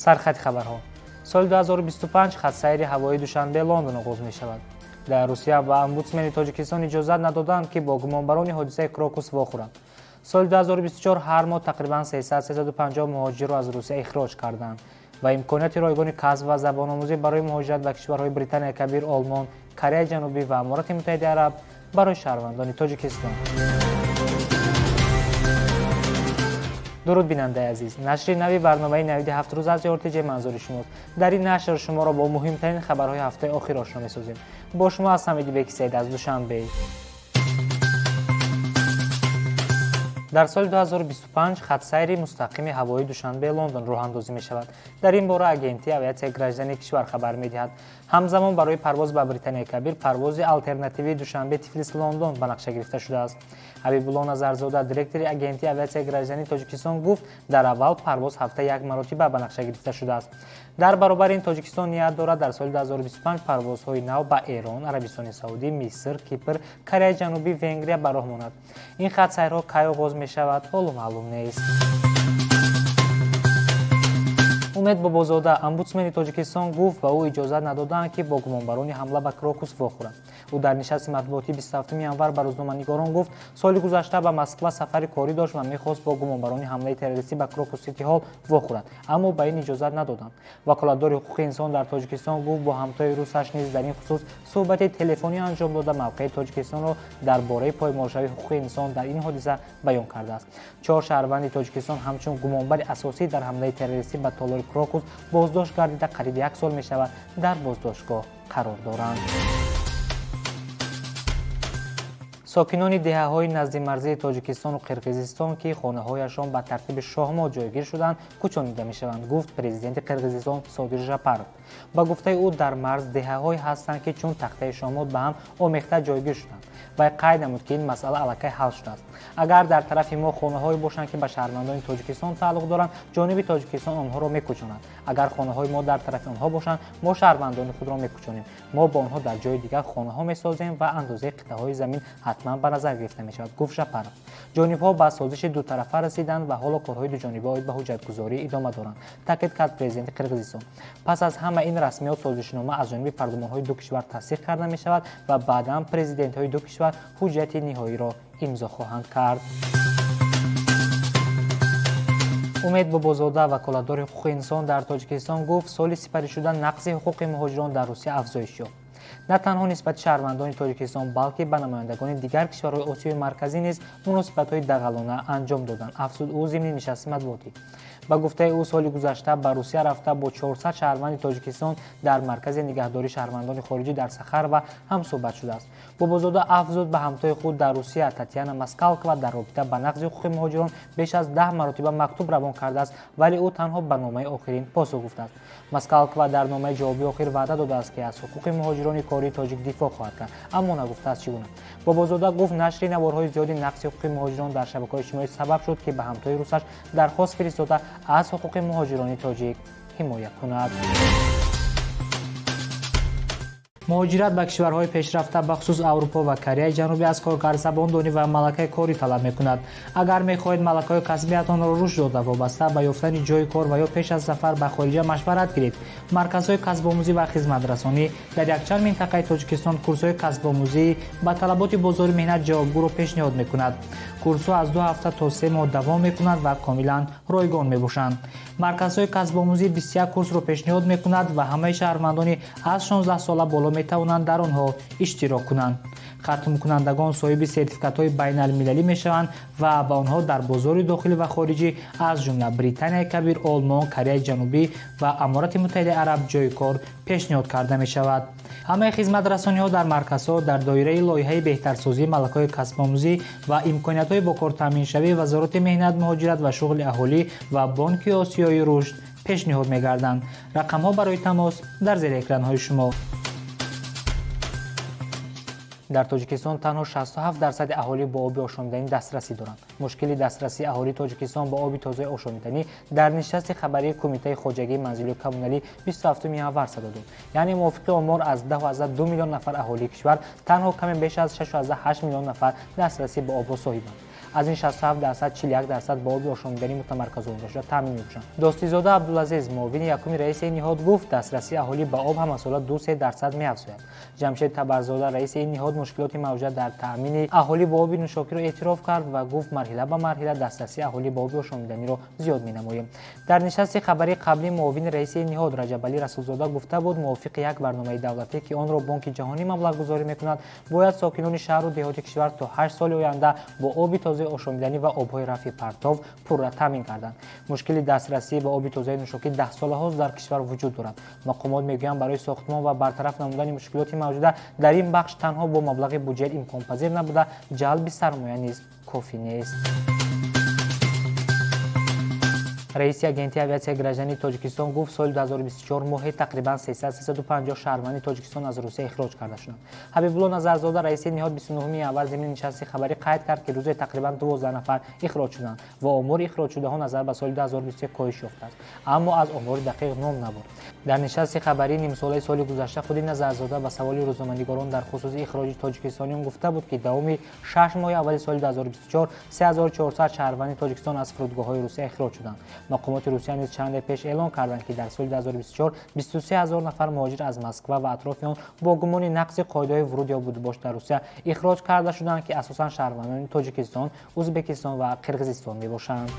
Сархати хабарҳо. Соли 2025 хатсайри ҳавоии Душанбе Лондон оғоз мешавад. Дар Русия ба омбудсмени Тоҷикистон иҷозат надоданд, ки бо гумонбарони ҳодисаи Крокус вохӯранд. Соли 2024 ҳар моҳ тақрибан 300-350 муҳоҷирро аз Русия ихроҷ карданд ва имконияти ройгони касб ва забономӯзӣ барои муҳоҷират ба кишварҳои Британияи Кабир, Олмон, Кореяи Ҷанубӣ ва Аморати Муттаҳидаи Араб барои шаҳрвандони Тоҷикистон. Дуруд, бинандаи азиз. Нашри нави барномаи Навиди ҳафт рӯз аз РТЖ манзури шумост. Дар ин нашр шуморо бо муҳимтарин хабарҳои ҳафтаи охир ошно месозем. Бо шумо ҳастам Идибеки Саид аз Душанбе. Дар соли 2025 хатсайри мустақими ҳавоии Душанбе Лондон роҳандозӣ мешавад. Дар ин бора агентии авиатсияи граждании кишвар хабар медиҳад. Ҳамзамон барои парвоз ба Британияи Кабир парвози алтернативии Душанбе Тифлис Лондон ба нақша гирифта шудааст. Ҳабибулло Назарзода, директори агентии авиатсияи граждании Тоҷикистон, гуфт, дар аввал парвоз ҳафта як маротиба ба нақша гирифта шудааст. Дар баробари ин Тоҷикистон ният дорад дар соли 2025 парвозҳои нав ба Эрон, Арабистони Саудӣ, Миср, Кипр, Кореяи Ҷанубӣ, Венгрия ба роҳ монад. Ин хатсайрҳо кай оғоз мешавад, ҳоло маълум нест. Умед Бобозода, омбудсмени Тоҷикистон, гуфт, ба ӯ иҷозат надоданд, ки бо гумонбарони ҳамла ба Крокус вохӯрад. Ӯ дар нишасти матбуотӣ 27 январ ба рӯзноманигорон гуфт, соли гузашта ба Москва сафари корӣ дошт ва мехост бо гумонбарони ҳамлаи террористӣ ба Крокус Сити Ҳол вохӯрад, аммо ба ин иҷозат надоданд. Ваколатдори ҳуқуқи инсон дар Тоҷикистон гуфт, бо ҳамтои русаш низ дар ин хусус суҳбати телефонӣ анҷом дода, мавқеи Тоҷикистонро дар бораи поймолшавии ҳуқуқи инсон дар ин ҳодиса баён кардааст. Чор шаҳрванди Тоҷикистон ҳамчун гумонбари асосӣ дар ҳамлаи террористӣ ба толори Крокус боздошт гардида, қариб як сол мешавад дар боздоштгоҳ қарор доранд. Сокинони деҳаҳои наздимарзии Тоҷикистону Қирғизистон, ки хонаҳояшон ба тартиби шоҳмот ҷойгир шуданд, кӯчонида мешаванд, гуфт президенти Қирғизистон Содир Жапаров. Ба гуфтаи ӯ, дар марз деҳаҳое ҳастанд, ки чун тахтаи шоҳмот ба ҳам омехта ҷойгир шуданд. Вай қайд намуд, ки ин масъала аллакай ҳал шудааст. Агар дар тарафи мо хонаҳое бошанд, ки ба шаҳрвандони Тоҷикистон тааллуқ доранд, ҷониби Тоҷикистон онҳоро мекӯчонад. Агар хонаҳои мо дар тарафи онҳо бошанд, мо шаҳрвандони худро мекӯчонем. Мо бо онҳо дар ҷои дигар хонаҳо месозем ва андозаи қитъаҳои замин ҳатман ба назар гирифта мешавад, гуфт Жапаров. Ҷонибҳо ба созиши дутарафа расиданд ва ҳоло корҳои дуҷониба оид ба ҳуҷҷатгузорӣ идома доранд, таъкид кард президенти Қирғизистон. Пас аз ҳама ин расмиёт созишнома аз ҷониби парлумонҳои ду кишвар тасдиқ карда мешавад ва баъдан президентҳои ду кишвар ҳуҷҷати ниҳоиро имзо хоҳанд кард. Умед Бобозода, ваколатдори ҳуқуқи инсон дар Тоҷикистон, гуфт, соли сипаришуда нақзи ҳуқуқи муҳоҷирон дар Русия афзоиш ёфт. На танҳо нисбати шаҳрвандони Тоҷикистон, балки ба намояндагони дигар кишварҳои Осиёи Марказӣ низ муносибатҳои дағалона анҷом доданд, афзуд ӯ зимни нишасти матбуотӣ. Ба гуфтаи ӯ, соли гузашта ба Русия рафта бо 400 шаҳрванди Тоҷикистон дар маркази нигаҳдории шаҳрвандони хориҷӣ дар Сахарова ҳамсӯҳбат шудааст. Бобозода афзуд, ба ҳамтои худ дар Русия Татьяна Москалкова дар робита ба нақзи ҳуқуқи муҳоҷирон беш аз 10 маротиба мактуб равон кардааст, вале ӯ танҳо ба номаи охирин посух гуфтааст. Москалкова дар номаи ҷавобии охир ваъда додааст, ки аз ҳуқуқи муҳоҷирони кории тоҷик дифоъ хоҳад кард, аммо нагуфтааст чӣ гуна. Бобозода гуфт, нашри наворҳои зиёди нақзи ҳуқуқи муҳоҷирон дар шабакаҳои иҷтимоӣ сабаб шуд, ки ба ҳамтои русаш дархост фиристода аз ҳуқуқи муҳоҷирони тоҷик ҳимоя кунад. Муҳоҷират ба кишварҳои пешрафта, бахусус Аврупо ва Кореяи Ҷанубӣ, аз коргар забондонӣ ва малакаи корӣ талаб мекунад. Агар мехоҳед малакаҳои касбиятонро рушд дода, вобаста ба ёфтани ҷойи кор ва ё пеш аз сафар ба хориҷа машварат гиред. Марказҳои касбомӯзӣ ва хизматрасонӣ дар якчанд минтақаи Тоҷикистон курсҳои касбомӯзӣ ба талаботи бозори меҳнат ҷавобгӯро пешниҳод мекунад. Курсҳо аз 2 ҳафта то 3 моҳ давом мекунанд ва комилан ройгон мебошанд. Марказҳои касбомӯзӣ 21 курсро пешниҳод мекунад ва ҳамаи шаҳрвандони аз 16 сола боло метавонанд дар онҳо иштирок кунанд. Хатмкунандагон соҳиби сертификатҳои байналмилалӣ мешаванд ва ба онҳо дар бозори дохилӣ ва хориҷӣ, аз ҷумла Британияи Кабир, Олмон, Кореяи Ҷанубӣ ва Аморати Муттаҳидаи Араб ҷойи кор пешниҳод карда мешавад. Ҳамаи хизматрасониҳо дар марказҳо дар доираи лоиҳаи беҳтарсозии малакаҳои касбомӯзӣ ва имкониятҳои бо кор таъминшавии Вазорати меҳнат, муҳоҷират ва шуғли аҳолӣ ва Бонки Осиёи рушд пешниҳод мегарданд. Рақамҳо барои тамос дар зери экранҳои шумо. Дар Тоҷикистон танҳо 67% аҳолӣ бо оби ошомиданӣ дастрасӣ доранд. Мушкили дастрасии аҳолии Тоҷикистон ба оби тозаи ошомиданӣ дар нишасти хабарии Кумитаи хоҷагии манзилию коммуналӣ 27 январ садо дод. Яъне мувофиқи омор аз 10,2 миллион нафар аҳолии кишвар танҳо каме беш аз 6,8 миллион нафар дастрасӣ ба обро соҳибанд. Аз ин 67% 41% ба оби ошомиданӣ мутамарказонидашуда таъмин мебошанд. Достизода Абдулазиз, муовини якуми раиси ин ниҳод, гуфт, дастрасии аҳолӣ ба об ҳамасола 2-3% меафзояд. Ҷамшед Табарзода, раиси ин ниҳод, мушкилоти мавҷуда дар таъмини аҳолӣ ба оби нӯшокиро эътироф кард ва гуфт, марҳила ба марҳила дастрасии аҳолӣ ба оби ошомиданиро зиёд менамоем. Дар нишасти хабарии қаблӣ муовини раиси ин ниҳод Раҷабалӣ Расулзода гуфта буд, мувофиқи як барномаи давлатӣ, ки онро Бонки Ҷаҳонӣ маблағгузорӣ мекунад, бояд сокинони шаҳру деҳоти кишвар то 8 соли оянда бо оби тозаи ошомиданӣ ва обҳои рафъи партов пурра таъмин карданд. Мушкили дастрасӣ ба оби тозаи нӯшокӣ даҳсолаҳост дар кишвар вуҷуд дорад. Мақомот мегӯянд, барои сохтмон ва бартараф намудани мушкилоти мавҷуда дар ин бахш танҳо бо маблағи буҷет имконпазир набуда, ҷалби сармоя низ кофӣ нест. Раиси Агентии авиатсияи граждании Тоҷикистон гуфт, соли 2024 моҳе тақрибан 300-350 шаҳрванди Тоҷикистон аз Русия ихроҷ карда шуданд. Ҳабибулло Назарзода, раиси ниҳод, 29 январ зимни нишасти хабарӣ қайд кард, ки рӯзе тақрибан 12 нафар ихроҷ шуданд ва омори ихроҷшудаҳо назар ба соли 2023 коҳиш ёфтааст, аммо аз омори дақиқ ном набурд. Дар нишасти хабарии нимсолаи соли гузашта худи Назарзода ба саволи рӯзноманигорон дар хусуси ихроҷи тоҷикистониён гуфта буд, ки давоми 6 моҳи аввали соли 2024 3400 шаҳрванди Тоҷикистон аз фурудгоҳҳои Русия ихроҷ шуданд. Мақомоти Русия низ чанде пеш эълон карданд, ки дар соли 2024 23 ҳазор нафар муҳоҷир аз Москва ва атрофи он бо гумони нақзи қоидаҳои вуруд ё будубош дар Русия ихроҷ карда шуданд, ки асосан шаҳрвандони Тоҷикистон, Ӯзбекистон ва Қирғизистон мебошанд.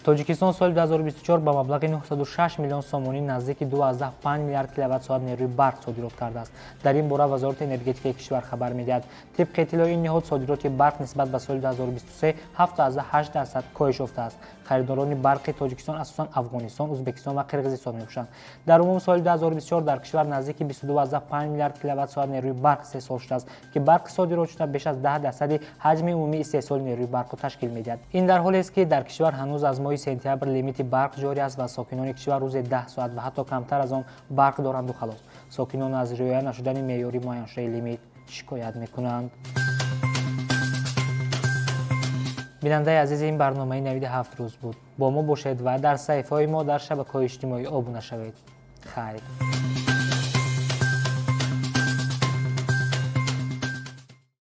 Тоҷикистон соли 2024 ба маблағи 906 миллион сомонӣ наздики 2,5 миллиард киловатт-соат нерӯи барқ содирот кардааст. Дар ин бора Вазорати энергетикаи кишвар хабар медиҳад. Тибқи иттилои ин ниҳод, содироти барқ нисбат ба соли 2023 7,8% коҳиш ёфтааст. Харидорони барқи Тоҷикистон асосан Афғонистон, Ӯзбекистон ва Қирғизистон мебошанд. Дар умум соли 2024 дар кишвар наздики 22,5 миллиард киловатт-соат нерӯи барқ истеҳсол шудааст, ки барқи содиротшуда беш аз 10% ҳаҷми умумии истеҳсоли нерӯи барқро ташкил медиҳад. Ин дар ҳолест, ки дар кишвар ҳанӯз аз моҳи сентябр лимити барқ ҷорӣ аст ва сокинони кишвар рӯзе 10 соат ва ҳатто камтар аз он барқ доранду халос. Сокинон аз риоя нашудани меъёри муайяншудаи лимит шикоят мекунанд. Бинандаи азиз, ин барномаи навиди 7 рӯз буд. Бо мо бошед ва дар саҳифаҳои мо дар шабакаҳои иҷтимоӣ обуна шавед. Хайр.